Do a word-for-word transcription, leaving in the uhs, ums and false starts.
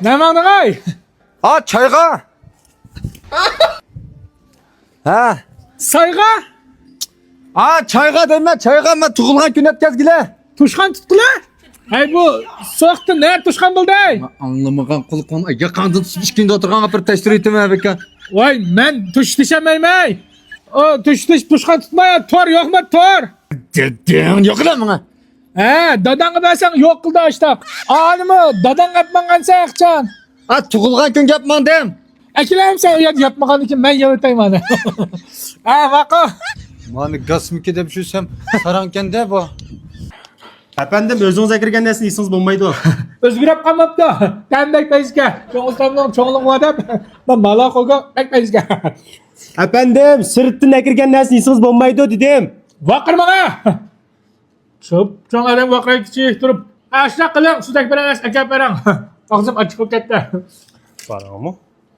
نەماڭدىڭاي؟ ھا، چايغا. ھە. سايغا؟ ھا، چايغا دەيمەن، چايغا. مەن تۇغۇلغان كۈن ئۆتكەزگىلى. توشقان تۇتقىلى؟ ھەي، بۇ سوغۇقتا نە توشقان بولدى؟ مەن ئاڭلىمىغان قۇلىقىم يېقىڭدىن تۇتۇپ ئىككىڭدە ئولتۇرغانغا بىر تەشتۈر ئېيتىمەن بىكا. ۋاي، مەن تۇشتىشەلمەيمەن. ئۇ تۇشتىش توشقان تۇتماي، تور يوقما، تور؟ دېدىڭ، يوقلا ماڭا. ھە، داداڭغا بەرسەڭ يوق قىلدى ئاشتاق. ئانىمۇ داداڭغا ئەپ ماڭغانسەن ئەخچان. ھا، تۇغۇلغان كۈنگە ئەپ ماڭدىم. ئەكېلەمسەن ئۇ يەردە يەپ ماڭغاندىن كېيىن مەن يەۋېتەي مانا. ھە، ماقۇل. مانا گاسمىكى دەپ شۇ سەم ساراڭكەندە بۇ. ئەپەندىم، ئۆزىڭىز ئەكىرگەن نەرسىنى يېسىڭىز بولمايدۇ. ئۆزگىرىپ قالماپتۇ. تەم بەك پەيزىكەن. چوڭ ئۇستامنىڭ چوڭلۇقى بار دەپ، مانا مالاخوگا بەك پەيزىكەن. ئەپەندىم، سىرتتىن ئەكىرگەن نەرسىنى يېسىڭىز بولمايدۇ دېدىم. ۋارقىرىماڭا! چوپ، چوڭ ئادەم ۋارقىرايدۇ كىچىك تۇرۇپ. ئاشۇنداق قىلىڭ، سۇ تەكبىر ئەمەس، ئەكەپ بېرىڭ. ئاغزىم ئاچچىق بولۇپ كەتتى. بارىڭمۇ؟